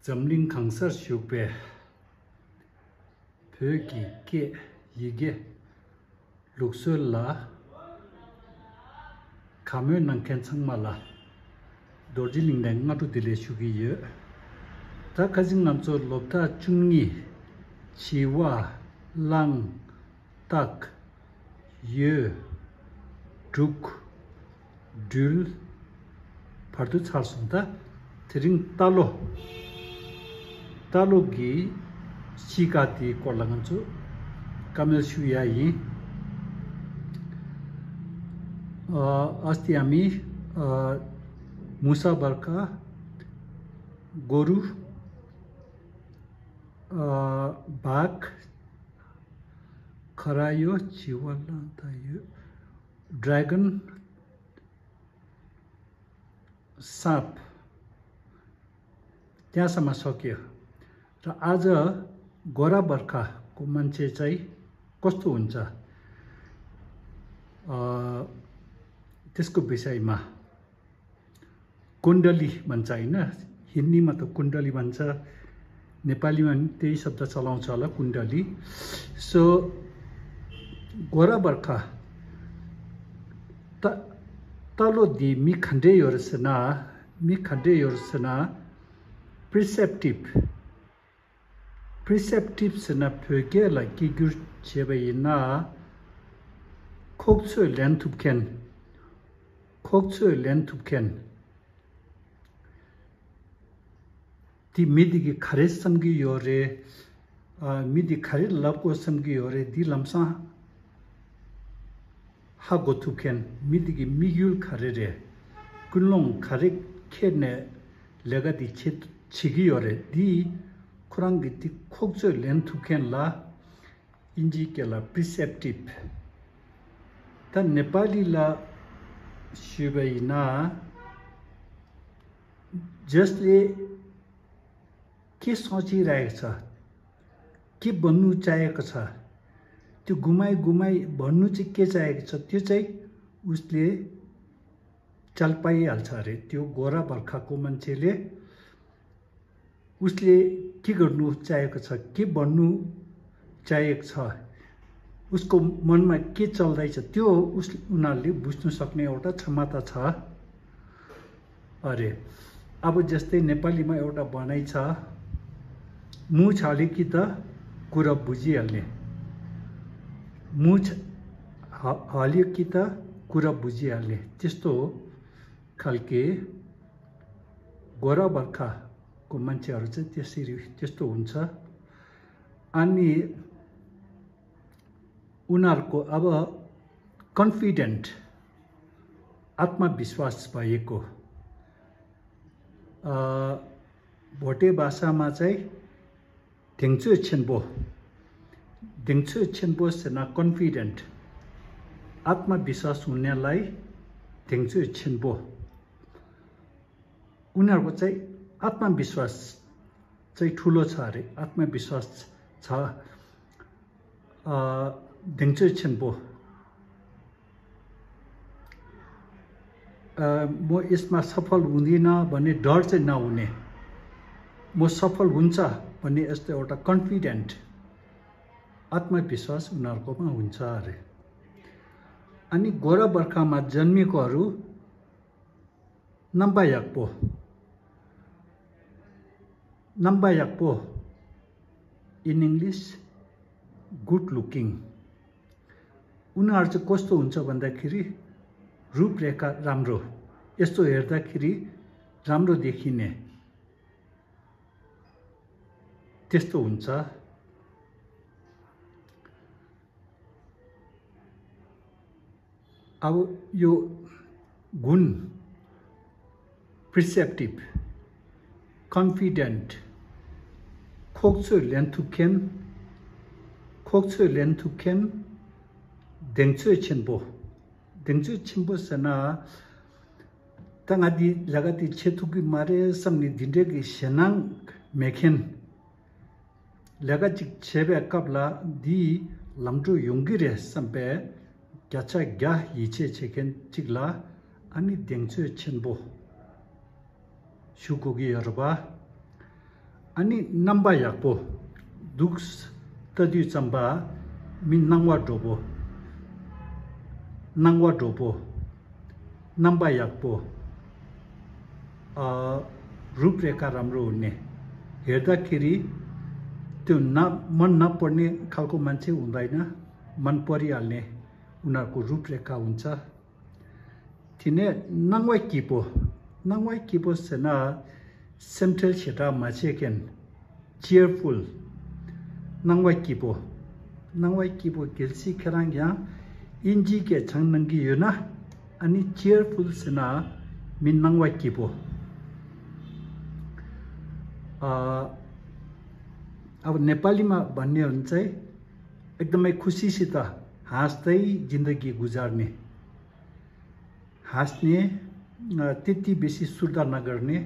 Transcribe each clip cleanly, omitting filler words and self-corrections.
Zamling kangsar shukbe pyoki ke yige lukso la kamyo nang kenchangma la dorjiling nang ngatu dile shugi ye ta kajing namso lopta chungi chiwa lang tak ye duk dul pardu charsumda tering talo gi sikati kolanganchu kamel shuya yi asti ami musa barka goru bak kharayo chiwala tayo dragon sap त्यहाँसम्म सक्यो र आज गोरा बर्खाको मान्छे चाहिँ कस्तो हुन्छ त्यसको विषयमा कुण्डली भन्छ हैन हिन्दीमा त कुण्डली भन्छ नेपालीमा पनि त्यही शब्द चलाउँछ होला कुण्डली सो गोरा बर्खा तलो दि मि खण्डे योरसना preceptive sena phege la kigur chebayina khokcho lentupken ti midigi khare samgi yore midi khare lapko samgi yore di lamsa ha gotupken midigi migul khare re kunlong khare khene legadi chigi yore di kurangi ti khokcho lentupken la inji ke la preceptive ta nepali la shibaina जसले के सोचिरहेको छ के भन्नु चाहेको छ त्यो गुमाई भन्नु चाहिँ के चाहेको छ त्यो चाहिँ उसले चाल पाइहाल्छ अरे त्यो गोरा बर्खाको मान्छेले उसले के गर्नु चाहेको छ के भन्नु चाहेको छ उसको मनमा के चल्दैछ त्यो उनीहरूले बुझ्न सक्ने एउटा क्षमता छ अरे अब जस्तै नेपालीमा एउटा भनाइ छ मुछ हाले कि त कुरा बुझिहाल्ने मुछ हाल्यो कि त कुरा बुझिहाल्ने त्यस्तो खालके गोरा बर्खाको मान्छेहरू चाहिँ त्यस्तो हुन्छ अनि उनीहरूको अब कन्फिडेन्ट आत्मविश्वास भएको भोटे भाषामा चाहिँ देङचु छेन्बो सेना कन्फिडेन्ट आत्मविश्वास हुनेलाई देङचु छेन्बो उनीहरूको चाहिँ आत्मविश्वास चाहिँ ठुलो छ अरे आत्मविश्वास छ देङचु छेन्बो म यसमा सफल हुँदिनँ भन्ने डर चाहिँ नहुने म सफल हुन्छ भन्ने यस्तो एउटा कन्फिडेन्ट आत्मविश्वास उनीहरूकोमा हुन्छ अरे अनि गोरा बर्खामा जन्मिएकोहरू नम्बायाकपो इन इङ्ग्लिस गुड लुकिङ उनीहरू चाहिँ कस्तो हुन्छ भन्दाखेरि रूपरेखा राम्रो यस्तो हेर्दाखेरि राम्रो देखिने त्यस्तो हुन्छ अब यो गुण प्रिसेप्टिभ कन्फिडेन्ट खोक्छु लेन्थुखेन देङचु छिम्बो सेना तंगादी लगाती छेतुकी मारे समनी दिंडे की शेनांग मेखेन लगाची छेबे कबला दी लमटू युंगिरे संपे क्या ग्या यीचे छेकेन चिगला अनि देङचु छिम्बो शुकोगी यरबा अनि नम्बा याकपो दुक्स तदि चम्बा मिन नंगवा डोबो नम्बा याकपो रूपरेखा राम्रो हुने हेर्दाखेरि त्यो मन नपर्ने खालको मान्छे हुँदैन मन परिहाल्ने उनीहरूको रूपरेखा हुन्छ तिने नंगवाई किपो सेना सेन्ट्रल क्षेत्र माछेकेन cheerful nangwai kipo gelsi kerang ya inji ke changnangi yuna ani cheerful sena min nangwai kipo अब नेपालीमा भन्ने हुन्छ एकदमै खुसीसित हाँस्दै जिन्दगी गुजार्ने हाँस्ने त्यति बेसी सुर्ता नगर्ने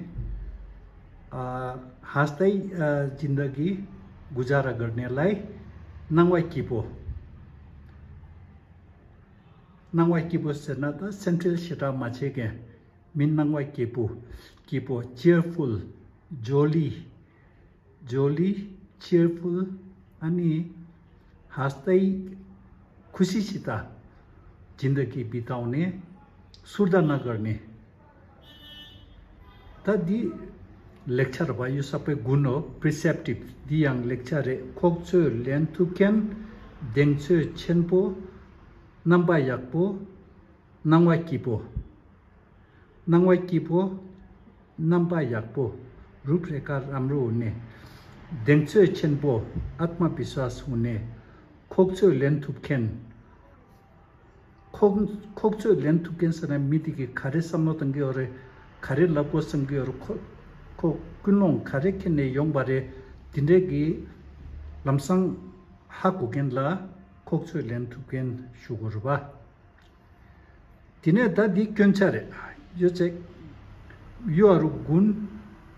हाँस्दै जिन्दगी गुजारा गर्नेलाई नंगवाई किपो सेना त सेन्ट्रल क्षेत्र माछेके मिन नंगवाई किपो cheerful jolly cheerful अनि हाँस्दै खुसीसित जिन्दगी बिताउने सुर्ता नगर्ने त दि लेक्चर भयो यो सबै गुण हो प्रिसेप्टिभ दियाङ लेक्चर खोक्चो लेन्थुकेन देङचो छेनपो नम्बा याकपो नंगवाई किपो नम्बा याकपो रूपरेखा राम्रो हुने देङचो छेनपो आत्मविश्वास हुने खोक्चो लेन्थुकेन सना मितिके खारे सम्मतंगे खारे लपो संगे को कुनों खारे केने योंग बारे दिनेगी लमसंग हाकुकेन ला खोक्चो लेन्थुकेन शुगुरबा दिने दादी क्योंचारे यो चाहिँ यो अरु गुण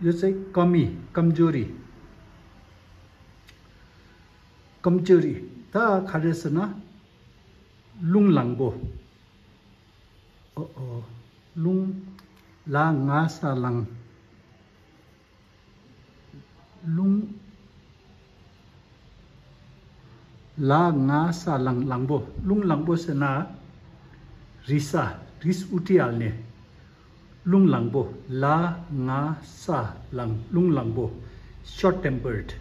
यो चाहिँ कमजोरी ता खारेसना लुङ लाङबो लुङ ला nga sa lang lung la nga sa lang langbo sena ris uti alne lung langbo la nga sa lang lung langbo short tempered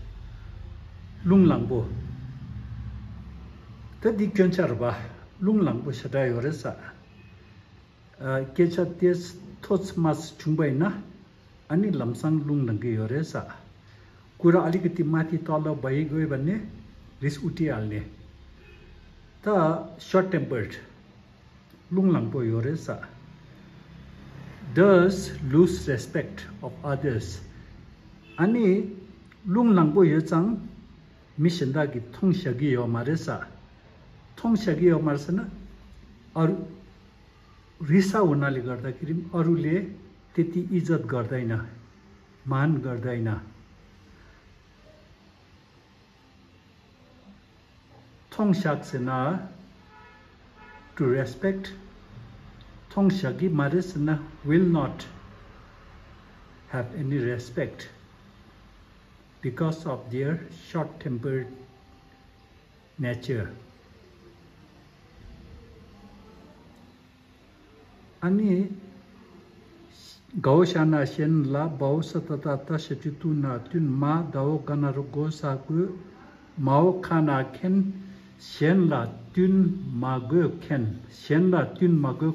lung langbo tadi kyonchar ba lung langbo shadai oresa kecha tes thots mas chungbaina ani lamsang lung langi yoresa कुरा अलिकति माथि तल भइ गयो भने रिस उठिहाल्ने त shirt tempered Lung लाङपो यो रहेछ does lose respect of others अनि लुङ लाङपो यो चाहिँ मिसन्दागी थोङस्यागी यो मारेछ थोङस्यागी यो मार्छन् अरु रिसा हुनाले गर्दाखेरि अरूले त्यति इज्जत गर्दैन मान गर्दैन थोङस्याक्सेना to respect थोङस्यागी मारेछन् will not have any respect because of their short-tempered nature अनि गौशाना सेन ला बाउ सतता तसेतु ना तुन मा दाओ गनारो गोसाकु माओ खाना खेन सेन ला तुन मागो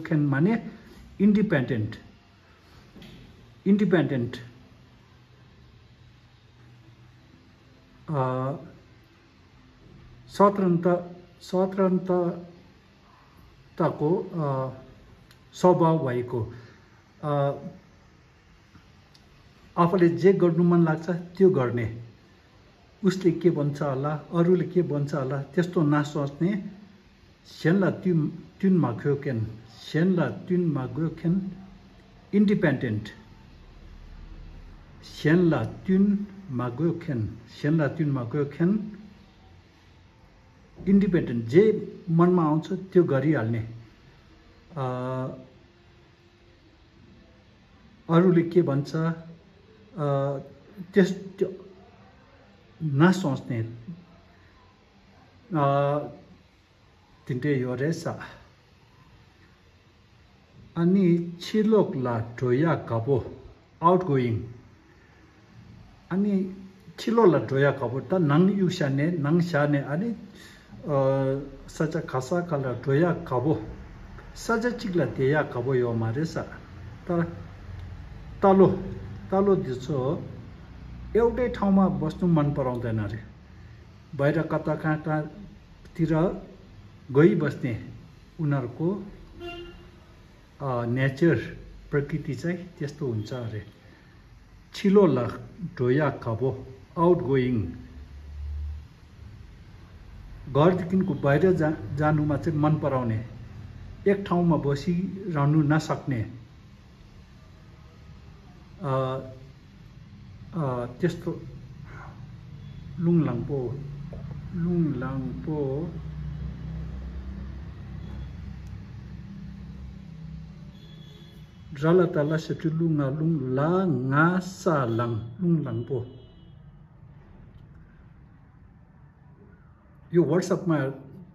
खेन माने इंडिपेंडेंट स्वतन्त्रताको स्वभाव भएको आफूले जे गर्नु मन लाग्छ त्यो गर्ने उसले के भन्छ होला अरूले के भन्छ होला त्यस्तो नसोच्ने सेनला तुन माग्योकेन इन्डिपेन्डेन्ट सेनला तुन माग्योकेन इन्डिपेन्डेन्ट जे मनमा आउँछ त्यो गरिहाल्ने अरूले के भन्छ na sonsne tinte yoresa ani chilok la doya kabo outgoing ani chilo la doya kabo ta nang yushane nang shane ani sacha khasa kala doya kabo sacha chikla deya kabo yo maresa ta talo diso एउटै ठाउँमा बस्नु मन पराउँदैन रे बाहिर कता कतातिर गई बस्ने उनीहरुको नेचर प्रकृति चाहिँ त्यस्तो हुन्छ अरे छिलो ला ढोया खाबो आउटगोइङ घरदेखिको बाहिर जानुमा चाहिँ मन पराउने एक ठाउँमा बसिरहनु नसक्ने त्यस्तो लुङलाङपो rala tala setu lunga lung la nga sa lang lunglaङपो यो WhatsApp मा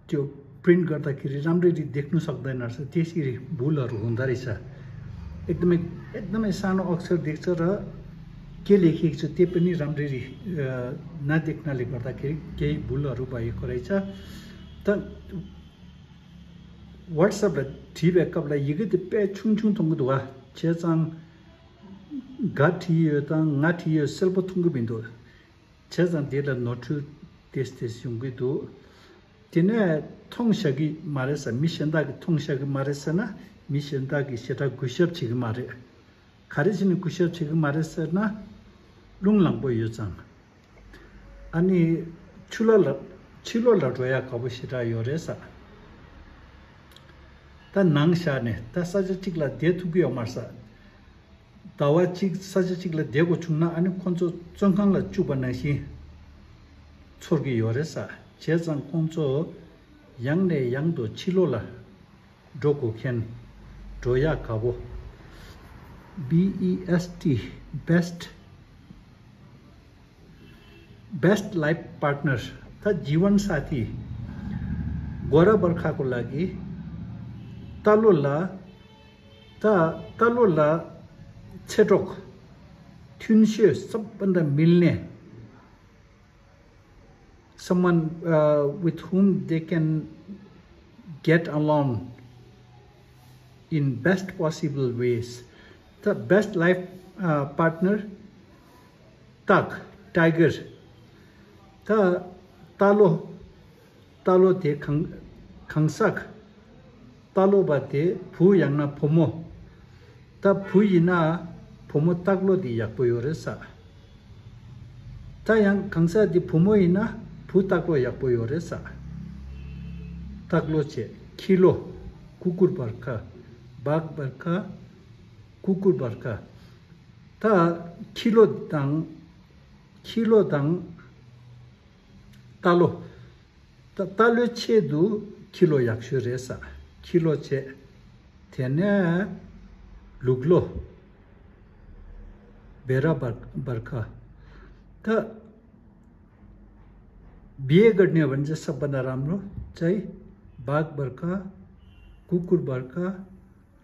त्यो प्रिन्ट गर्दाखेरि राम्ररी देख्नु सक्दैन रहेछ त्यसरी भुलहरु हुँदा रहेछ एकदमै सानो अक्षर देख्छ र के लेखिएको छ त्यो पनि राम्ररी नदेख्नाले गर्दाखेरि केही भुलहरु भएको रहेछ त WhatsApp ला ठिबेकप ला यगति पे छुङछुङ थंगु दुवा छेचाङ गाठियो त ngaठियो सेल्प थंगु बिन्दु छेचाङ देला नोटु तेस्ते सुङगु दु तिने थोङसगि मारेस मिशनदागि थोङसगि मारेसना मिशनदागि सेटा गुशब छिग मारे खारेसिन गुशब छिग मारेसना लुङलाङपो यो चाङ अनि छिलो लटोया कबसिरा यो रेसा ता नाङशाने ता सजचिकला देथुबि अमरसा तावाचिक सजचिकला देगो छुना अनि खन्चो चंखाङला चुबनासी छोर्गी योरेसा छेजङ खन्चो याङने याङदो छिलोला डोको खेन डोया काबो BEST बेस्ट लाइफ पार्टनर ता जीवन साथी गोरा बर्खाको लागि तलोला छेटोक थुन्से सबभन्दा मिल्ने someone with whom they can get along in best possible ways. The best life partner tiger talo te khangsak talo bate phu yangna phomo ta phu ina phomo taklo di yakpo yoresa ta yang khangsa di phomo ina phu taklo yakpo yoresa taklo che kilo kukur barka bag barka kukur barka ta kilo dang talo che du kilo yakshu resa kilo che tene luglo bera barka ta बिहे गर्ने भने चाहिँ सबभन्दा राम्रो चाहिँ बाघ बर्खा कुकुर बर्खा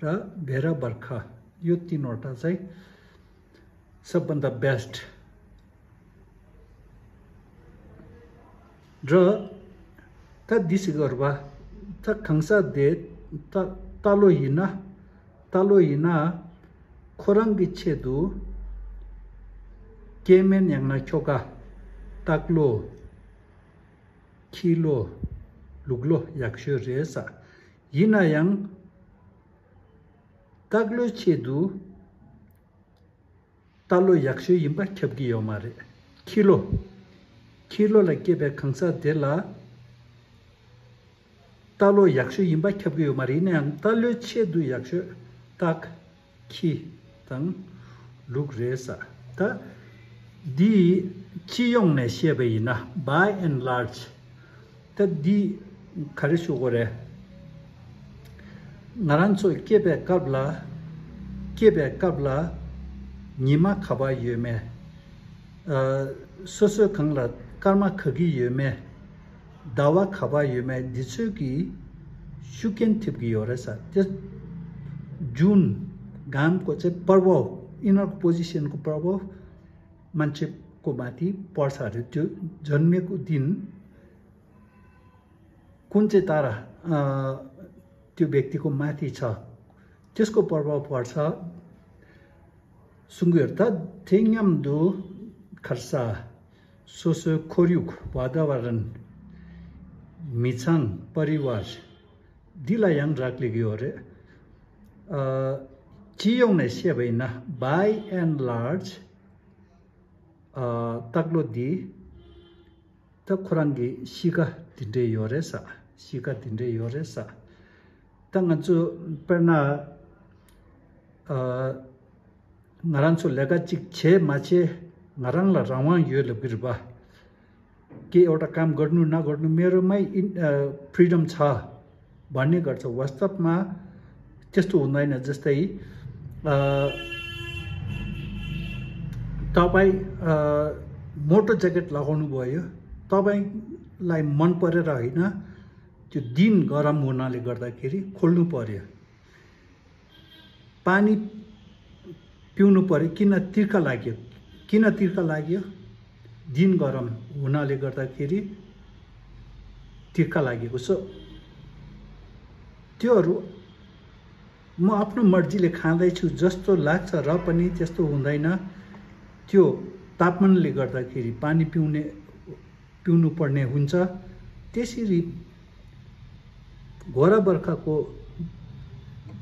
र भेरा बर्खा यो तीनवटा चाहिँ सबभन्दा बेस्ट र त दिस गर्वा त खंसा दे तालो हिना खोरंगी छेदु केमेन यांगना छोका ताकलो kilo luglo yakshu resa yina yang taglo chedu talo yakshu yimba khapgi yomare kilo la kebe khangsa dela talo yakshu yimba khapgi yomare ina yang talo chedu yakshu tak ki tang lug resa ta di chiyong ne shebe ina by and large ta di kharishu gore narancho kebe kabla nima khaba yume soso khangla karma khagi yume dawa khaba yume disu ki shuken tip gi yoresa just June gam ko चाहिँ प्रभाव इनरको पोजिसनको प्रभाव मान्छेको माथि पर्छ अरे त्यो जन्मेको दिन कुन चाहिँ तारा त्यो व्यक्तिको माथि छ त्यसको प्रभाव पर्छ Sungurta Tingyam do Karsa Soso Koryuk Wadawaran Mitsang Parivar Dila Yang Rakligiore Chiyong Neshabina by and large Taglodi Takurangi Shika Dinde Yoresa Shika Dinde Yoresa Tanganzu Perna ngaranso lega chik che mache ngarang la rawang yo le birba के एउटा काम गर्नु नगर्नु मेरोमै freedom छ भन्ने गर्छ वास्तवमा त्यस्तो हुँदैन जस्तै तपाई मोटो ज्याकेट लगाउनु भयो तपाईलाई मन परेर हैन त्यो दिन गरम हुनाले गर्दाखेरि खोल्नु पर्यो पानी पिउनु पर्यो किन तिर्खा लाग्यो दिन गरम हुनाले गर्दाखेरि तिर्खा लागेको छ त्योहरु म आफ्नो मर्जीले खाँदै छु जस्तो लाग्छ र पनि त्यस्तो हुँदैन त्यो तापमानले गर्दाखेरि पानी पिउनु पर्ने हुन्छ त्यसरी घोर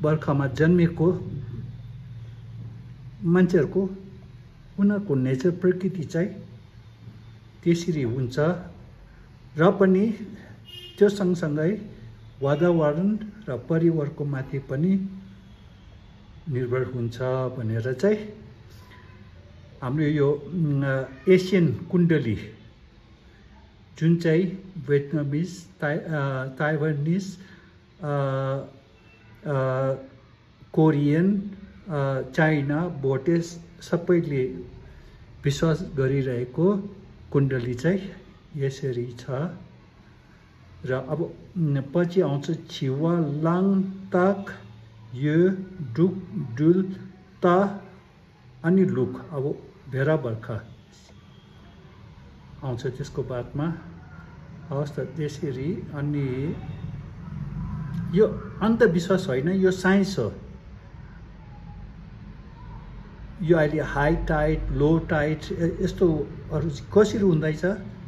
बर्खामा जन्मेको मान्छेहरुको उनीहरुको नेचर प्रकृति चाहिँ त्यसरी हुन्छ र पनि त्यो सँगसँगै वातावरण र परिवारको माथि पनि निर्भर हुन्छ भनेर चाहिँ हाम्रो यो एशियन कुण्डली जुन चाहिँ भियतनामिज ताइवानिज कोरियन चाइना भोटेस सबैले विश्वास गरिरहेको कुण्डली चाहिँ यसरी छ र अब पछि आउँछ छिवा लाङ ताक यो डुक डुल ता अनि लुक अब भेरा बर्खा आउँछ त्यसको बादमा अवस्था त्यसरी अनि यो अन्धविश्वास होइन यो साइन्स हो यो अहिले हाई टाइड लो टाइड यस्तोहरु कसरी हुँदैछ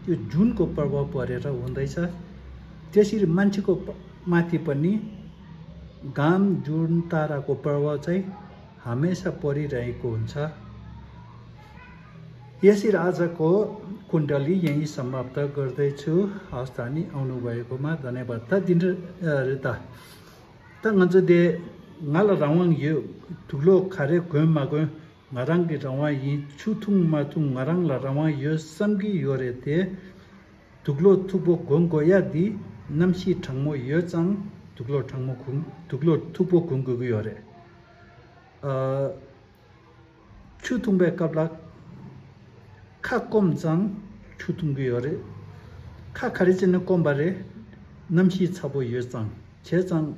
यो जुनको प्रभाव परेर हुँदैछ त्यसरी मान्छेको माथि पनि घाम जुन ताराको प्रभाव चाहिँ हमेशा परिरहेको हुन्छ यसरी आजको कुण्डली यही समाप्त गर्दैछु हवस् त नि आउनु भएकोमा धन्यवाद त दिन रेता त nganje ngala rawang yo tulo khare goema go ngarang gi rawang yi chuthung ma tung ngarang la rawang yo samgi yore te tuglo thubo gonggo ya di namsi thangmo yo chang tuglo thangmo khung tuglo thubo gonggo gi yore chuthung be kabla kha kom chang chuthung gi yore kha khari chen kom bare namsi chabo yo chang che chang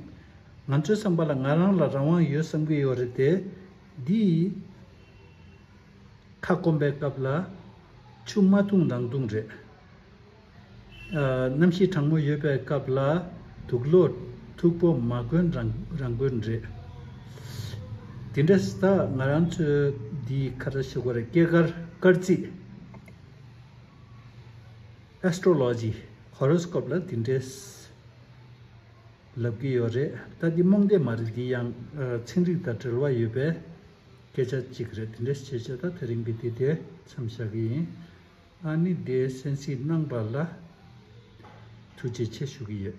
nganchu sambala ngarang la rawang yo samgi yore te di kha kom be kabla chuma tung dang dung re namsi thangmo yo be kabla tuglo thukpo magun rangun re tindesta ngaranchu di kharashu gore kegar karchi astrology horoscope la tindes labgi yore ta di mongde mardi yang chingri ta trwa yube kecha chikre tindes checha ta thering biti de chamshagi ani de sensi nang bala thuche che shugi